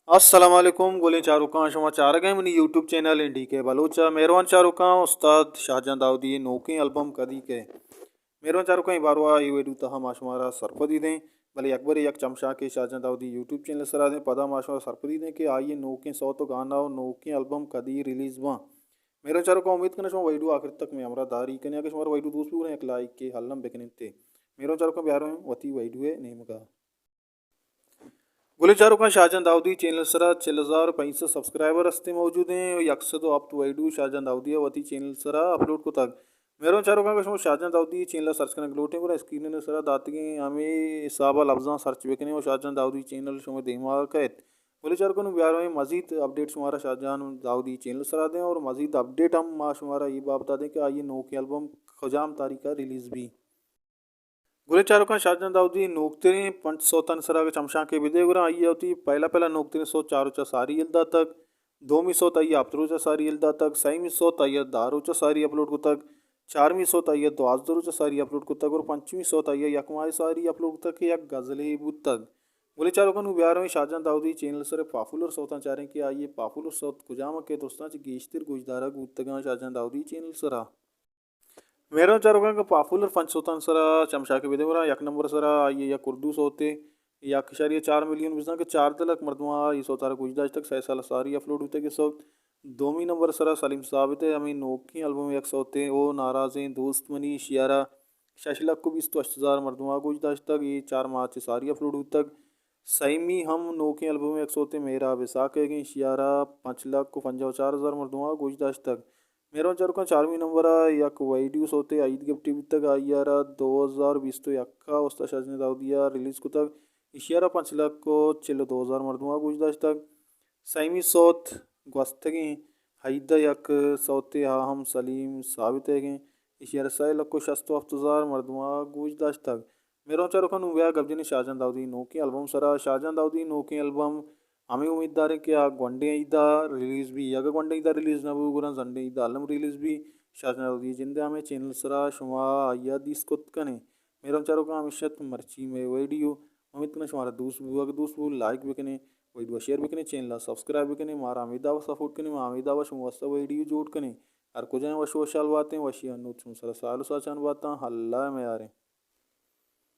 السلام علیکم، گلیں چاروکاں، شما چارگ ءَ منی یوٹیوب چینل این ڈی کے بلوچ ءَ۔ مہروان چاروکاں، استاد شاہجان داؤدی نوکیں البم کدی کئے؟ مہروان چاروکاں، اے باروا اے ویڈیو تہا ما شمارا سرپدی دیں، بلے یک برے یک چمشانکے شاہجان داؤدی یوٹیوب چینل سرا دیں، پدا ما شمارا سرپدی دیں کہ آئی نوکیں سوت و گانا و نوکیں البم کدی ریلیز باں۔ مہروان چاروکاں، امید کناں شما ویڈیو آخر تک مئے ہمراہ داری کنے، اگہ شمارا ویڈیو دوست بوگا یک لائک کے الم بکنیں تے۔ مہروان چاروکاں، بیاریں وتی ویڈیو نیمگا۔ گلیں چاروکاں، شاہجان داؤدی چینل سرا چل ہزار پنچ سد سبسکرائبر ہستیں موجود ایں و یک سد و ہپت ویڈیو شاہجان داؤدی ءَ وتی چینل سرا اپلوڈ کتگ۔ مہروان چاروکاں، اگہ شما شاہجان داؤدی چینل ءَ سرچ کنگ لوٹیں، گڑا اسکرین ءِ سرا داتگیں ہمے حساب ءَ لبزاں سرچ بکنیں و شاہجان داؤدی چینل شمئے دیما کئیت۔ گلیں چاروکاں، نوں بیاریں مزید اپڈیٹ شمارا شاہجان داؤدی چینل سرا دیں اور مزید اپڈیٹ ہم ما شمارا اے بابت ءَ دیں کہ آئی نوکیں البم کجام تاریخ ءَ ریلیز بی۔ گلیں چاروکاں، شاہجان داؤدی نوکتریں پنچ سوتانی سرا اگہ چمشانکے بدے، گڑا آئی ءَ وتی پہلا پہلا نوکتریں سوت چار روچ ءَ ساری یل داتگ، دومی سوت آئی ءَ ہپت روچ ءَ ساری یل داتگ، سیمی سوت آئی ءَ دہ روچ ءَ ساری اپلوڈ کتگ، چارمی سوت آئی ءَ دوازدہ روچ ءَ ساری اپلوڈ کتگ اور پنچمی سوت آئی ءَ یک ماہ ساری اپلوڈ کتگ کہ یک غزلے بوتگ۔ گلیں چاروکاں، نوں بیاریں شاہجان داؤدی چینل سر پاپولر سوتاں چاریں کہ آئی ءِ پاپولر سوت کجام کہ درستاں چہ گیشتر گوشدارگ بوتگاں شاہجان داؤدی چینل سرا۔ مہروان چاروکاں، کہ پاپولر پنچ سوتانی سرا چمشانکے بدے، گڑا یک نمبر سرا آئی ءِ یک اردو سوتے، یک اشاریہ چار ملین، بزاں کہ چاردہ لکھ مردماں اے سوتارا گوش داشتگ، سئے سال ساری اپلوڈ بوتگ اے سوت۔ دومی نمبر سرا سلیم ثابت ءِ ہمے نوکیں البم یک سوتے او ناراضیں دوست منی، اشیارا شش لکھ و بیست و ہشت ہزار مردماں گوش داشتگ، اے چار ماہ چہ ساری اپلوڈ بوتگ۔ سیمی ہم نوکیں البم یک سوتے مہراب اسحاق ئیگیں، اشیارا پنچ لکھ و پنجاہ و چار ہزار مردماں گوش داشتگ۔ مہروان چاروکاں، چارمی نمبر ءَ یک ویڈیو سوتے عید گپٹی بوتگ، آئی ءَ را دو ہزار بیست و یک ءَ استاد شاہجان داؤدی ءَ ریلیز کتگ، ایشی ءَ را پنچ لکھ و چل و دو ہزار مردماں گوش داشتگ۔ سیمی سوت گوستگیں عید ءَ یک سوتے، آ ہم سلیم ثابت ئیگیں، ایشی ءَ را سئے لکھ و شست و ہفت ہزار مردماں گوش داشتگ۔ مہروان چاروکاں، نوں بیا گپ جنیں شاہجان داؤدی نوکیں البم سرا۔ شاہجان داؤدی نوکیں البم ہمے امیت داریں کہ آ گونڈیں عید ءَ ریلیز بی، اگہ گونڈیں عید ءَ ریلیز نہ بو، گڑا زنڈیں عید ءَ الم ریلیز بی۔ شاہجان داؤدی جند ءِ ہمے چینل سرا شما آئی ءَ دیست کت کنیں۔ مہروان چاروکاں، ہمیش ات مرچی مئے ویڈیو۔ امیت کناں شمارا دوست بو، اگہ دوست بو لائک بکنیں، ویڈیو ءَ شیئر بکنیں، چینل ءَ سبسکرائب بکنیں، مارا ہمے دعوا سپورٹ کنیں، ما ہمے دعوا شما واسطہ ویڈیو جوڑ کنیں۔ ہر کجا وش وشحال باتیں، وشی ءَ نوت شما سرا سال و ساچان باتاں، اللہ ءِ میاریں۔